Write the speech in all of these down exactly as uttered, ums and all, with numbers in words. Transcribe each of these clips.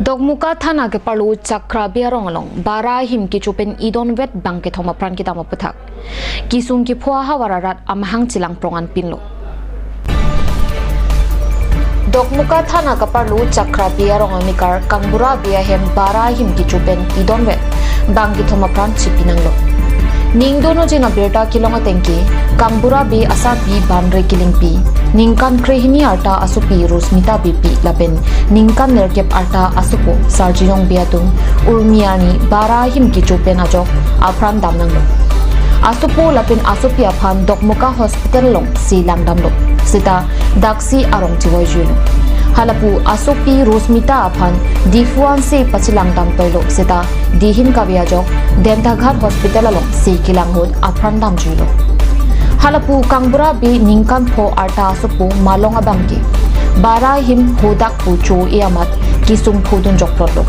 Dokmoka thana keparlo Chakra Bey arong along bara ahim kecho pen idonvet bang kethom apran kedam aputhak kesung kepho ahavar arat amahang chelang prong anpinlo. Dokmoka thana keparlo Chakra Bey arong amekar Kangbura Bey ahem bara ahim kecho pen idonvet bang kethom apran chepinanglo. Ning dono jin abirta kelong ateng ke Kangbura Bey asapi Banre Kilingpi, ningkan krehini arta asopi Rosmita Beypi lapen ningkan nerkep arta asopo Sarjinong Bey atum Urmi arni bara ahim kecho pen ajok apran damnanglo. Asopo lapen asopi aphan Dokmoka Hospital along si langdamlo, seta daksi arong chevoijuilo. Halapu asopi Rosmita aphan Diphu ansi pachelang damtoilo, seta dihin kave ajok Dentaghat Hospital along si kelang ahut apran damjuilo. Halapu Kangbura Bey ningkan pho arta asopo malong abang ke bara ahim hodak pu cho-e amat kesung phodun jokplotlo.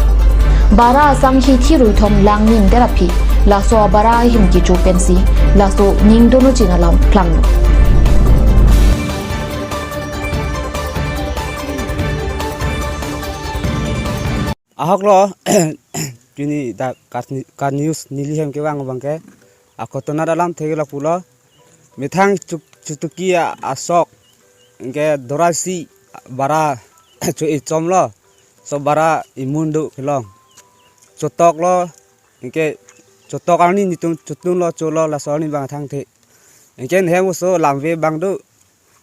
Bara asanghi thi ruithom lang nimdet aphi laso abara ahim kecho pensi laso ning dono jin alam planglo. Ahoklo, pini dak Kar-, Kar News neli hem kevang abang ke akotonat alam theklo pulo. Methang chuk-, chutuki a-, asok, anke dorasi bara cho-e chomlo, so bara imun do kelong. Chotoklo, anke chotok arni netum chotunglo cholo laso arni bang thangthe. Anke nehem oso lamve bang do,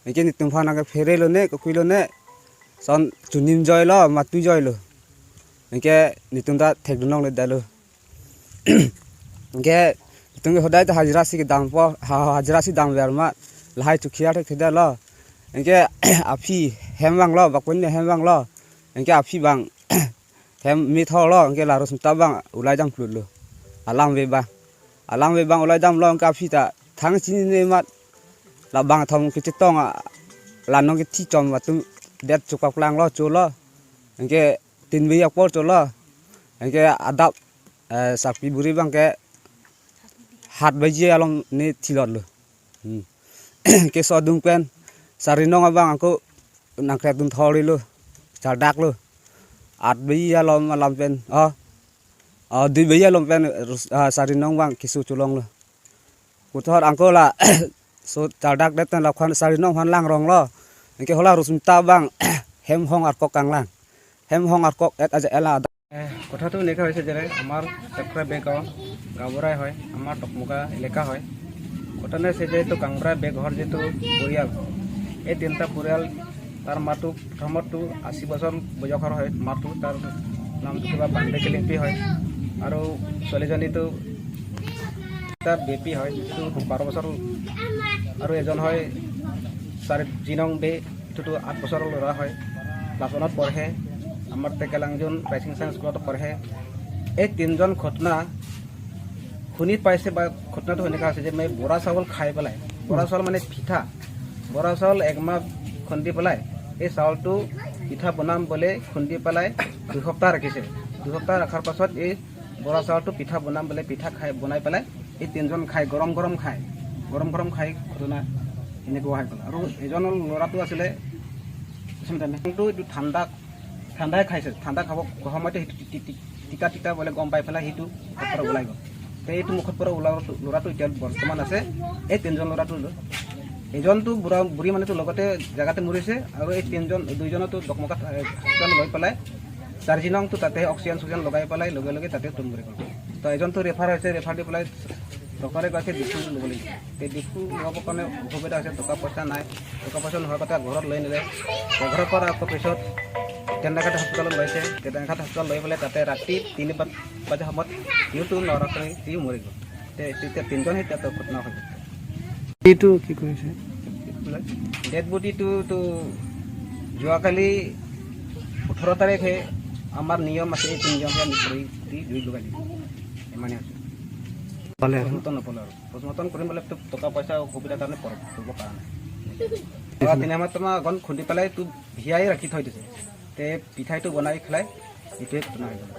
anke netum aphan anke pherelone, kokuilone, son chunim joilo, matu joilo. Anke netum ta thekdun longledetlo. Anke netum ke hodai ta hajira si kedampo, ha-, hajira si damver ma, lahai chukhiar thekthedetlo. Anke aphi hem vanglo, bakun ne hem vanglo. Anke aphi bang hem mithorlo, anke la Rosmita bang ulai damplutlo. Alamve bang. Alamve bang ulai damlo, anke aphi ta thang chinine mat labang thom kechetong a, la nong kethi chom atum det chukak langlo cholo. Anke tin baji apor cholo. Anke adap, eh, sarpi buri bang ke hat baji alom ne thilotlo. Hmm. Keso adung pen Sarjinong abang ako nangkret dun thorilo, chardaklo. At baji alom alam pen, oh, oh, dui baji alom pen Rus-, ah, Sarjinong bang keso cholonglo. Puthot ako la so chardakdet pen lapuan Sarjinong aphan langronglo. Anke hala Rosmita bang hem hong arkok kanglang. Hem hong arkok et aja ela ada. এ, কথাটো এনেকুৱা হৈছে যে আমাৰ চক্ৰ বেগাঁও গাঁওবুঢ়াই হয়, আমাৰ টকমুকা এলেকা হয়। ঘটনা হৈছে যে এইটো কাংবুঢ়া বেগহৰ যিটো পৰিয়াল, এই তিনিটা পৰিয়াল, তাৰ মাতো প্ৰথমতো আশী বছৰ বয়সৰ হয়, মাতো তাৰ নামটো কিবা বান্দে কেলিম্পি হয়, আৰু ছোৱালীজনীটো এটা বেপী হয়, যিটো বাৰ বছৰ, আৰু এজন হয় চাৰি জিনং বে, এইটোতো আঠ বছৰৰ ল'ৰা হয়, ক্লাছ ওৱানত পঢ়ে, আমাৰ টেকেলাংজুন ৰাইচিং চায়েন্স স্কুলত পঢ়ে। এই তিনিজন ঘটনা শুনি পাইছে বা ঘটনাটো এনেকুৱা হৈছে যে মই বৰা চাউল খাই পেলাই, বৰা চাউল মানে পিঠা, বৰা চাউল এক মাহ খুন্দি পেলাই এই চাউলটো পিঠা বনাম বুলি খুন্দি পেলাই দুসপ্তাহ ৰাখিছে। দুসপ্তাহ ৰখাৰ পাছত এই বৰা চাউলটো পিঠা বনাম বুলি পিঠা খাই, বনাই পেলাই এই তিনিজন খাই, গৰম গৰম খাই, গৰম গৰম খাই ঘটনা এনেকুৱা হৈ গ'ল। আৰু এজনৰ ল'ৰাটো আছিলে, এইটো ঠাণ্ডা, ঠাণ্ডাই খাইছে, ঠাণ্ডা খাব সময়তে সেইটো তি-, তি-, তি-, তিতা তিতা বোলে গম পাই পেলাই সেইটো মুখৰ পৰা ওলাই গ'ল। তে এইটো মুখৰ পৰা ওলোৱা ল'ৰাটো এতিয়া বৰ্তমান আছে এই তিনিজন ল'ৰাটো। এজনটো বুঢ়া, বুঢ়ী মানুহটো লগতে জেগাতে মৰিছে, আৰু এই তিনিজন, দুইজনতো ডকমকা, এ, হস্পিটেল লৈ পেলাই চাৰি নংটো তাতে অক্সিজেন চক্সিজেন লগাই পেলাই লগে লগে তাতে তুম মৰি গ'ল। তো এজনটো ৰেফাৰ হৈছে, ৰেফাৰ দি পেলাই ডক্টৰে কৈছে ডিফু ল'ব লাগিব। তে ডিফু ল'বৰ কাৰণে অসুবিধা হৈছে, টকা পইচা নাই। টকা পইচা নোহোৱাৰ কথা ঘৰত লৈ নিলে। তো ঘৰৰ পৰা আকৌ পিছত টেণ্ডাঘাট হস্পিটেলত লৈছে। টেণ্ডাঘাট হস্পিটেলত লৈ পেলাই তাতে ৰাতি তিনি বা-, বজাৰ সময়ত সিওতো নৰখাকৈ সিও মৰি গ'ল। তে তেতিয়া তিনিজনহে তাতে ঘটনা হৈ গ'ল। এইটো কি কৰিছে? ডেড বডিটো তো যোৱাকালি ওঠৰ তাৰিখে আমাৰ নিয়ম আছে, এই তিনিজনকে আমি কৰি দি জুই লগাই দিম। ইমানে আছে। পালে আৰু? পষ্টমৰ্টম নপলে আৰু। পষ্টমৰ্টম কৰিম বুলিতো টকা পইচা অসুবিধাৰ কাৰণে কৰ-, কৰিব পৰা নাই। আৰু তিনি সময়ত তোমাৰ আগত খুন্দি পেলাই তো ভিয়াই ৰাখি থৈ দিছে। তে পিঠাইটো বনাই খাই এইটোৱে ঘটনা হৈ গ'ল।